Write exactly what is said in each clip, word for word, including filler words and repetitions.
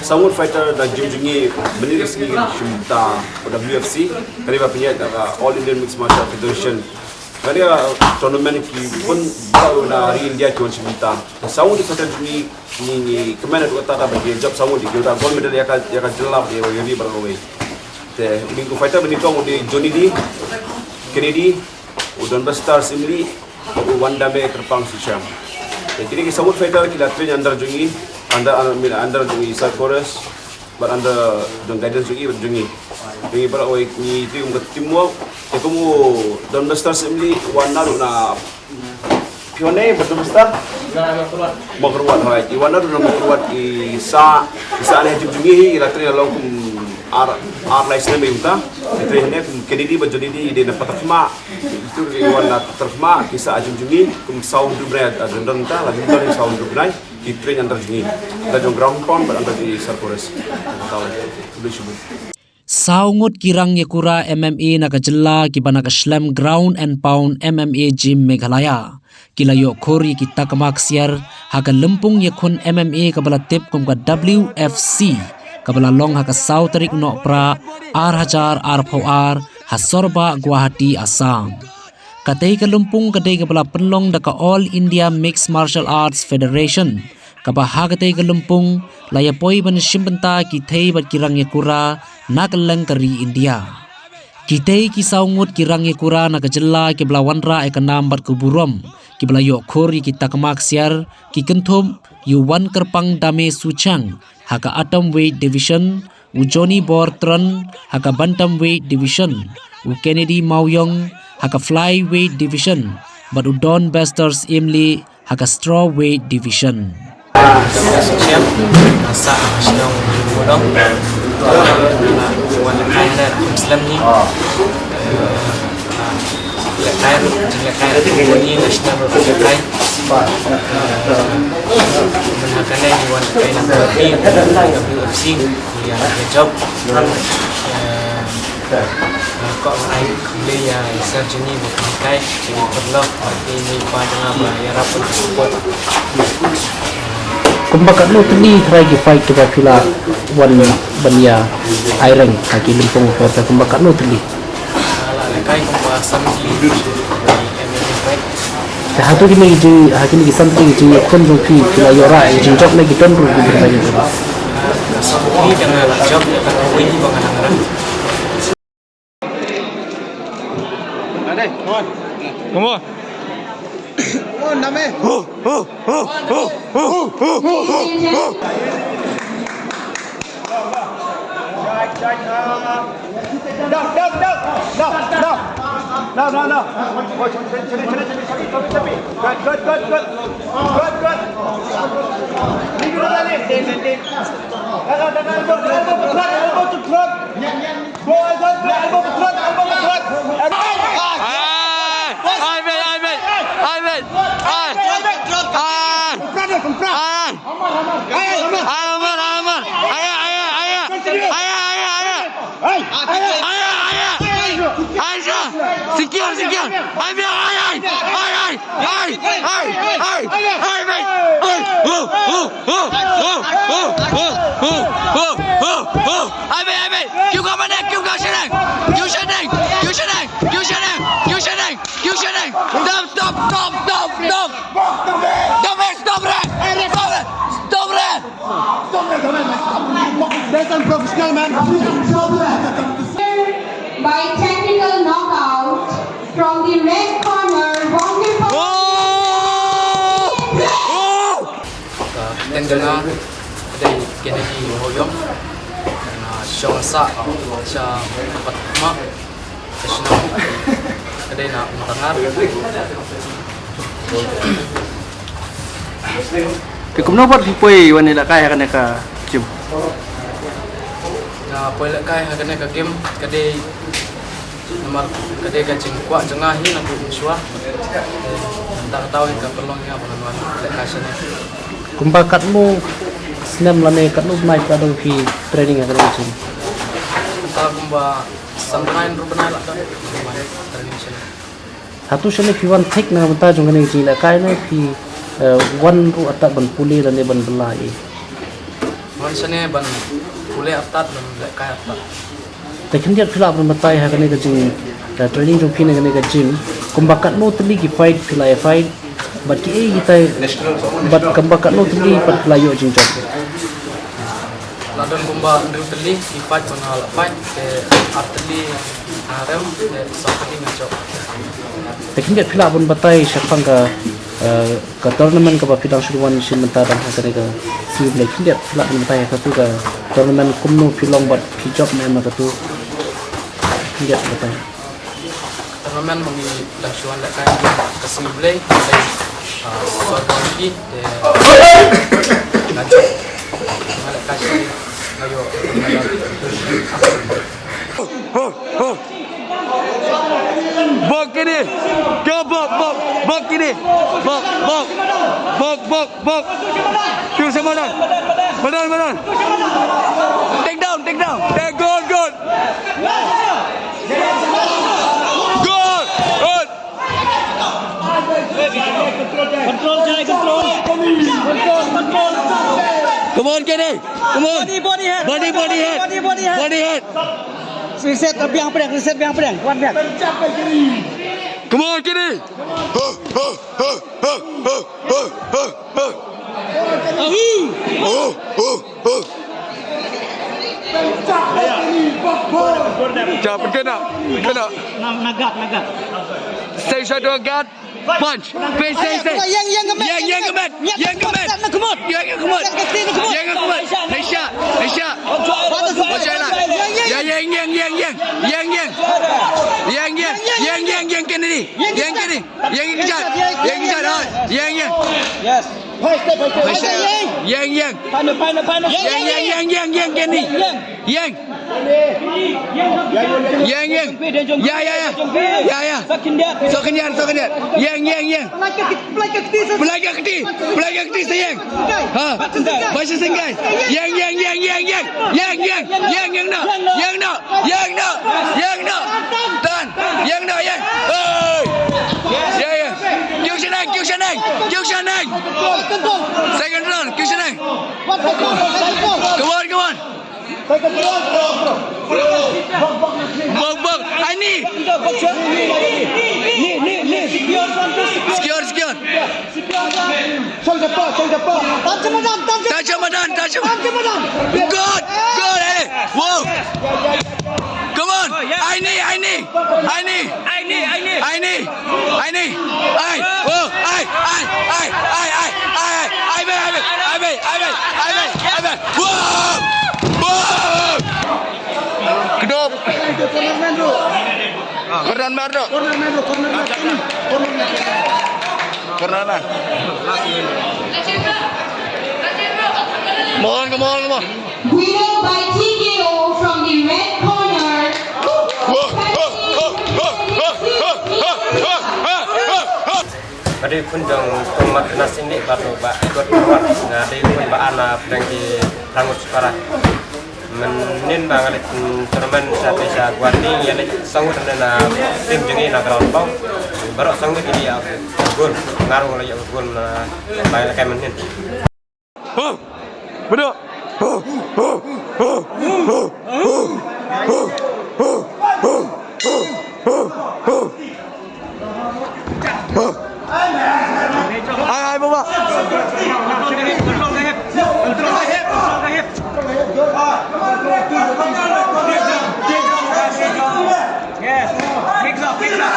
Saw ngut fighter da jing jong ngi mynne ka sngi ka shim bynta W F C, ka dei ba pynïaid da ka All Indian Mixed Martial Federation. Ka dei ka tournament ki bun baroh na ri India ki wan shim bynta. Te saw ngut fighter jong ngi, ngi, ngi kmen haduh katta ba ki jop saw ngut, ki da gold medal ïa ka, ïa ka jylla, ïa ka ri baroh kawei. Te u ning u fighter ba nyngkong u dei Johnny D, Kennedy, u Don Buster Syiemlieh, u Wandame Kyrpang Suchiang. Te kine ki saw ngut fighter ki la train under jong ngi, under, under, under jong ngi Sir Chorus, bad under jong guidance jong ngi, bad jong ngi. Jong ngi baroh kawei ngi trei kum ka teamwork. Te kum u Don Buster Syiemlieh u wan naduh na Phi wan ne, bad Don Buster? Mawkyrwat, hooid. I wan naduh na Mawkyrwat, i sah, i sah ne ha team jong ngi hi, i la train halor kum ar, ar lai snem ïa uta. I train ne kum Kennedy bad Johnny D, i dei na Patharkhmah. Itu i wan na Patharkhmah, ki sah ha team jong ngi, kum saw hynriew bnai, ah, don don ta, la don don saw hynriew bnai, ki train under jong ngi. Under jong ground pound, bad under jong Sir Chorus. Khublei shibun. Saw ngut ki rang ïakura M M A na ka jylla kiba na ka shlem Ground and Pound M M A Gym Meghalaya ki la ïoh khur ïa ki takma ksiar ha ka lympung ïakhun M M A kaba la tip kum ka W F C, kaba la long ha ka saw tarik u Nohprah ar hajar arphew ar ha Sorbah, Guwahati, Assam. Katei ka lympung ka dei kaba la pynlong da ka All India Mixed Martial Arts Federation, kaba ha katei ka lympung la ïapoi ban shim bynta ki thei bad ki rang ïakura na kylleng ka ri India. Kitei ki saw ngut ki rang ïakura na ka jylla kiba la wanrah ïa ka nam bad ka burom, kiba la ïoh khur ïa ki takma ksiar, ki kynthup ïa u Wankyrpang Dame Suchiang ha ka Atom Weight Division, u Johnny Bortron ha ka Bantamweight Division, u Kennedy Mawïong ha ka Flyweight Division, bad u Don Buster Syiemlieh ha ka Strawweight Division. Suchiang, nga sah ha shnong Mawïong. Wan lehkai ne kum slem ni. Lehkai, lehkai, lehkai, national lehkai. Mynta kane ngi wan lehkai na W F C. Ïa, ïa job. Eh, eh, ko ai khublei ïa i Sir Johnny ba pynhikai, ïa i paralok, ïa i pa jong nga ba ïarap ban support. Kumba katno tylli trai ki fight kiba phi la wan ban ïa ai rank ha ki lympung fighter, kumba katno tylli? Ah, la lehkai kumba san tylli. Te hato kine ki jing, ha kine ki san tylli ki jingïakhun jong phi, phi la ïoh rah ïa ki jingjop ne ki don ruh ki bynta ki jong? Ka san tylli ka nga la jop, ka kawei ba nga nang rah. Come on. Come on, Dame. Down, down, down. Down, down. No, no, no. Good, good, good, good. Good, good. Leave it alone. Elbow, elbow, elbow, elbow, elbow. Go, elbow, elbow, elbow, elbow. Ai, ai, mate, ai, mate. Ai, mate. Ai. Ai. Ai. Ai, Amar, Amar. Ai, ai, ai, ai. Continue. Ai, ai, ai, ai. Ai, ai, ai, ai. Ai, ai. Ai, ai. Secure, secure. Ai, ai, ai, ai. Ai, ai, ai, ai. Ai, ai. Ai, mate. Ai, oh, oh, oh, oh, oh, oh, oh, oh, oh. Ai, mate, ai, mate. Keep going, mate. Keep going, Shanang. Keep Shanang. Keep Shanang. Keep Shanang. Keep Shanang. Keep Shanang. Stop, stop, stop, stop, stop. Stop it, stop it. Stop it. Stop it. That's unprofessional, man. By technical knockout from the red corner, Wonderful. Ka ktien jong nga ka dei Kennedy Mawïong. Nga shong sah sha Patharkhmah. Ka shnong ka dei na Umtangar. Te kumno pat phi poi wan ïalehkai ha kane ka gym? Nga poi lehkai ha kane ka gym ka dei namar ka dei ka jingkwah jong nga hi naduh mynshuwa. Te mynta kata hi ka pynlong ïa nga ba ngan wan lehkai shane. Kumba katno snem lane katno bnai pat phi training ha kane ka gym? Mynta kumba san bnai hynriew bnai la dang wan training shane. Hato shane phi wan thik na ka bynta jong kane ka jingïalehkai ne phi, eh, wan ruh ata ban pule lane ban bylla ïa? Wan shane ban pule artat ban lehkai artat. Te khyndiat phi lah ban batai ha kane ka jing, ka training jong phi na kane ka gym, kumba katno tylli ki fight phi la ïa fight, bad kiei kitai, bad kumba katno tylli pat phi la ïoh jingjop? La don kumba hynriew tylli ki fight ba nga la fight, te ar tylli nga rem, te saw tylli nga jop. Te khyndiat phi lah ban batai shaphang ka, eh, ka tournament kaba phi dang shu wan shim mynta dang ha kane ka sngi Blei, khyndiat phi lah ban batai ha katu ka tournament kumno phi long bad phi jop ne em ha katu? Khyndiat batai. Tournament ba ngi dang shu wan lehkai ka sngi Blei, Blei, ah, soi ba ngi te nga jop. Nga lehkai shi nga ïoh. Bok kine. Go bok, bok, bok kine. Bok, bok. Bok, bok, bok. Kiw sa madan. Madan, madan. Take down, take down. Take, good, good. Good, good. Control, Jai, control. Control, control. Come on, Kenny. Come on. Body, body head. Body, body head. Body, body head. Body head. Reset, biang pdeng, reset biang pdeng. Kuat biang. Come on, Kenny. Jap, kena, kena. Nagat, nagat. Stay shadow guard. Punch. Face, face, face. Yang, yang kemet. Yang, yang kemet. Yang kemet. Yang kemet. Yang kemet. Yang kemet. Nice shot. Nice shot. Watch out lah. Yang, yang, yang, yang, yang. Yang, yang. Yang, yang, yang, yang Kennedy. Yang Kennedy. Yang kejat. Yang kejat. Yang, yang. Yes. Nice shot. Yang, yang. Final, final, final. Yang, yang, yang, yang, yang Kennedy. Yang. Yang. Yang, yang. Ya, ya, ya. Ya, ya. Sok khyndiat, sok khyndiat. Yang, yang, yang. Pelai ka kti, pelai ka kti sa yang. Ha. Ba shisien kai. Yang, yang, yang, yang, yang. Yang, yang, yang, yang noh. Yang noh. Yang noh. Yang noh. Tan. Yang noh, yang. Oi. Ya, ya. Kiew shaneng, kiew shaneng. Kiew shaneng. Second round, kiew shaneng. Come on, come on. Bok, bok. Ai ni. Ni, ni, ni. Secure, secure. Tan sha madan, tan sha madan. Tan sha madan, tan sha madan. Good, good, eh. Wow. Come on. Ai ni, ai ni. Ai ni. Ai ni, ai ni. Ai ni. Ai. Oh, ai, ai, ai, ai, ai, ai, ai, ai, ai, ai, ai, ai, ai, ai, ai, ai. Wow. Wow. Kedok. Corner man tu. Corner man. Come on, come on, come on. Guided by T K O from the red corner. Ba dei khun jong Kong Mat Nasing Dih bad u Bah Edward Marwat. Nga dei khun ba an na pdeng ki Rangut Sukara. Mynnin ba nga leit tournament sha te sha Guwahati, nga leit song wut na team jong ngi na ground bong. Baroh song wut ki dei ïa gol. Nga ruh nga leit ïa gol na ba nga leit kai mynnin. Ho! Bedok! Ho! Ho! Ho! Hai, hai, Baba. Yes. Mix up, mix up.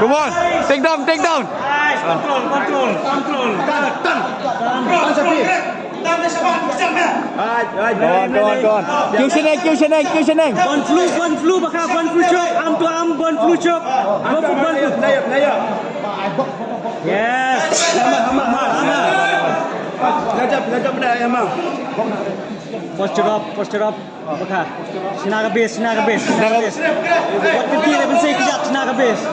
Come on. Take down, take down. Nice. Control, control, control. Tan, tan. Tan, tan. Go on, go on, go on. Kiew shaneng, kiew shaneng, kiew shaneng. Bun flu, bun flu, baka bun flu chok. Arm to arm, bun flu chok. Go for bun flu. Yes. Hammer, hammer, hammer. Lajap, lajap, hammer. Posture up, posture up. Baka. Shna ka base, shna ka base, shna ka base. Wat ka ti da ban sei kjat, shna ka base.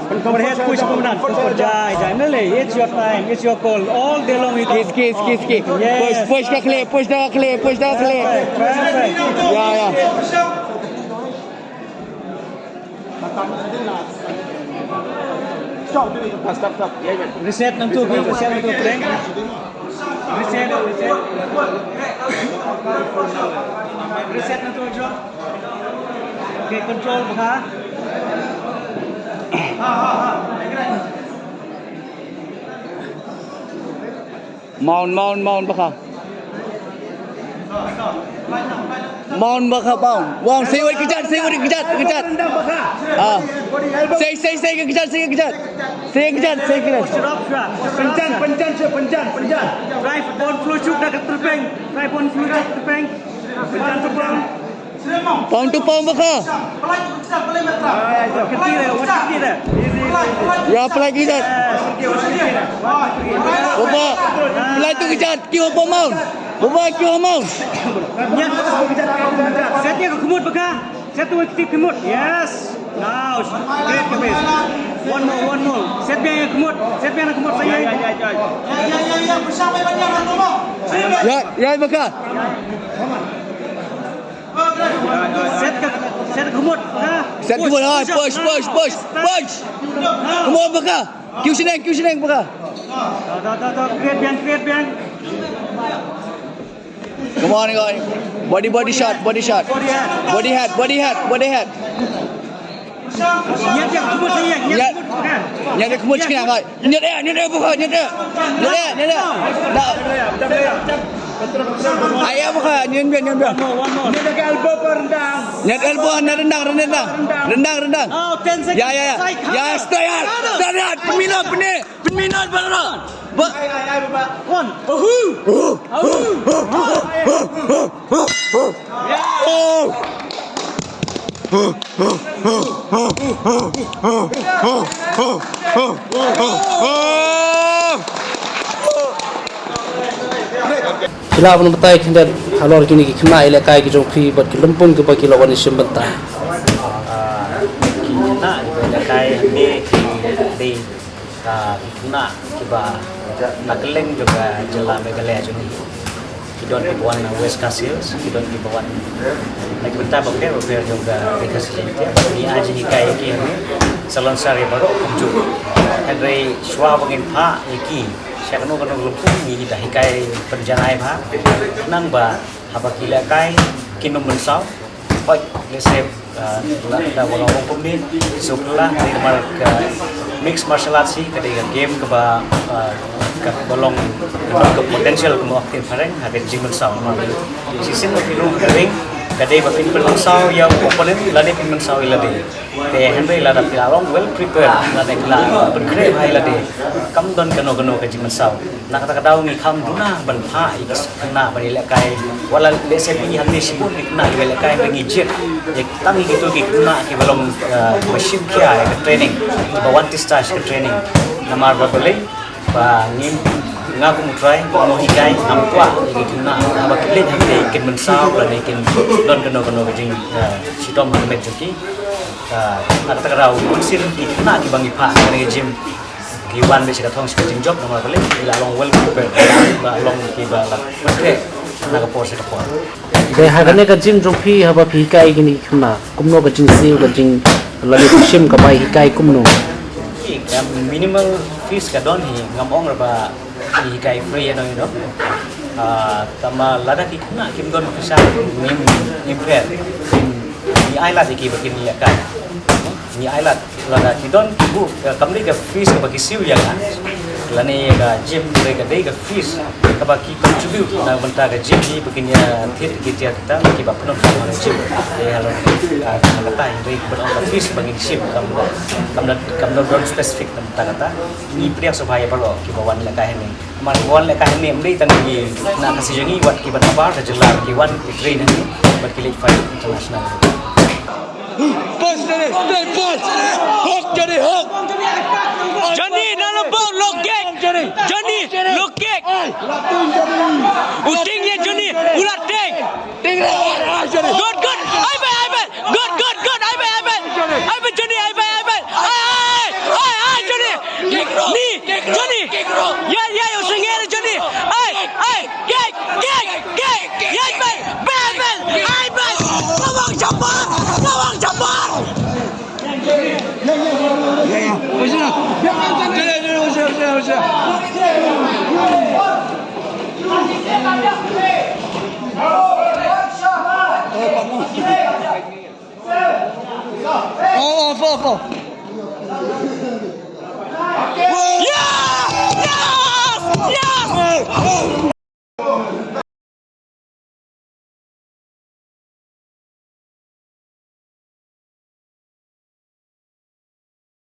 Overhead push, komandan. Jai, jai. Malay, it's your time, it's your call. All day long it is. Kiss, kiss, kiss, kiss. Yes. Push, push da ka khleh, push da ka khleh, push da ka khleh. Perfect, perfect. Ya, ya. Stop, stop. Reset nangtu, reset nangtu, prank. Reset, reset. Reset nangtu, jom. Okay, control bha. Mount, mount, mount bha ka. Mount bha ka, mount. Wang, sei wat kejat, sei wat kejat, kejat. Ah. Sei, sei, sei kejat, sei kejat. Sei kejat, sei kejat. Penchan, penchan, sir, penchan, penchan. Drive on flow chuk da ka terpeng. Drive on flow chuk terpeng. Penchan tu bang. Pound to pound bha ka. Ya, pelai kejat. Bha, pelai tu kejat. Ki bha mount. Bha, ki bha mount. Set ïa ka khmut bha ka. Set tu ki khmut. Yes. Now, great, great. One more, one more. Set biang ïa ka khmut. Set biang ïa ka khmut. Ya, ya, ya, ya. Ya, ya, bha ka. Set ka, set ka khmut, ha? Set ka khmut, ha? Push, push, push, push. Come on, bha ka. Kiew shaneng, kiew shaneng, bha ka. Da, da, da, da, create biang, create biang. Come on, guys. Body, body shot, body shot. Body head, body head, body head. Ngiat ïa ka khmut, ngiat, ngiat ïa ka khmut, ha? Ngiat ïa ka khmut, ngiat ïa ka khmut. Ngiat eh, ngiat eh, bha ka, ngiat eh. Ngiat eh, ngiat eh. Ai eh, bha ka, ngiat biang, ngiat biang. One more, one more. Ngiat eh ka elbow ko rendang. Ngiat elbow, ngiat rendang, rendang. Rendang, rendang. Oh, ten seconds. Ya, ya, ya. Strike hard. Ya, strike hard. Strike hard. Pynmih noh, pynmih. Pynmih noh, bha ka. Bha. Ai, ai, ai, bha ka. One. Ahu. Ahu. Ahu. Phi lah ban batai khyndiat halor kine ki khynnah ïalehkai ki jong phi bad ki lympung kiba ki la wan shim bynta. Ah, ki khynnah kiba ïalehkai hangne ki dei, ah, ki khynnah kiba na kylleng jong ka jylla Meghalaya jong ngi. Ki don kiba wan na West Khasi Hills, ki don kiba wan na ki bynta bapher bapher jong ka Ri Khasi Jaiñtia. Ngi ai jinghikai ïa ki hangne, sa lonsar ïa baroh kumjuh. Hynrei shuwa ba ngin phah ïa ki sha kano kano ka lympung, ngi da hikai pynjanai bha, khnang ba haba ki lehkai kin ym mynsaw. Hooid, lehse, ah, la, la, ba long kumne, suk la, dei namar ka mixed martial arts hi ka dei ka game kaba, ah, kaba long, kaba long ka potential kaba ktien phareng ha ka jingmynsaw. Namar shisien ba phi rung ha ka ring, ka dei ba phin pynmynsaw ïa u opponent lane phin mynsaw ïa lade. Te hynrei lada phi la long well prepared, lada phi la pynkhreh bha ïa lade, kam don kano kano ka jingmynsaw. Na kata ka daw ngi kham duna ban phah ïa ki khynnah ban ïalehkai. Wat la lehse phi hangne shibun ki khynnah kiba ïalehkai, hynrei ngi jied ïa tang ïa kito ki khynnah kiba long, eh, kiba shim khia ïa ka training, kiba wan tista sha ka training. Namar ba balei, ba ngim, nga kum u trai, kum u nonghikai, ngam kwah ïa ki khynnah haba ki leit hangne kin mynsaw lane kin don kano kano ka jing, eh, shitom ha ka met jong ki. Eh, na kata ka daw bunsien ki khynnah kiba ngi phah ha kane ka gym ki wan beit sha ka thong sha ka jingjop, namar balei, ki la long well prepared, ki la long kiba la pynkhreh na ka por sha ka por. Te ha kane ka gym jong phi, haba phi hikai kine ki khynnah, kumno ka jingsiew, ka jing, lane ka shim ka bai hikai kumno? Ki, ka minimal fees ka don hi, ngam ong re ba ngi hikai free ïano ïano. Ah, tangba lada ki khynnah kim don pisa, ngim, ngim pher, ngim, ngi ai lad ïa ki ba kin ïalehkai. Ngi ai lad. Lada ki don ki buh, eh, kam dei ka fees kaba ki siew ïa nga lane ïa ka gym, ka dei ka, dei ka fees kaba ki contribute na ka bynta ka gym hi ba kin ïa thied ki tiar ki tar kiba pyndonkam ha ka gym. Te halor, ah, kata hynrei ban ong ka fees ba ngin shim kam, kam da, kam da don specific na bynta kata. Ngi pdiang sngewbha ïa baroh kiba wan lehkai hangne. Namar kiba wan lehkai hangne ym dei tang ki na Khasi jong ngi, wat kiba nabar ka jylla ki wan ki train hangne bad ki leit fight international. Push, Johnny, stay push. Hook, Johnny, hook. Johnny, na lambong, low kick. Johnny, low kick. U tieng ïa Johnny, u la tieng. Good, good. Ai bai, ai bai. Good, good, good. Ai bai, ai bai. Ai bai, Johnny, ai bai, ai bai. Ai, ai, ai, Johnny. Ni, Johnny. Ya, ya, ya, u sngewsih Johnny. Ai, ai. Kick, kick, kick. Ya, ai bai. Bai, bai. Ai bai. Lawang jambar. Lawang jambar. Ya, ya. Ya, ya. Oh, oh, four, four. Yeah! Yes! Yes!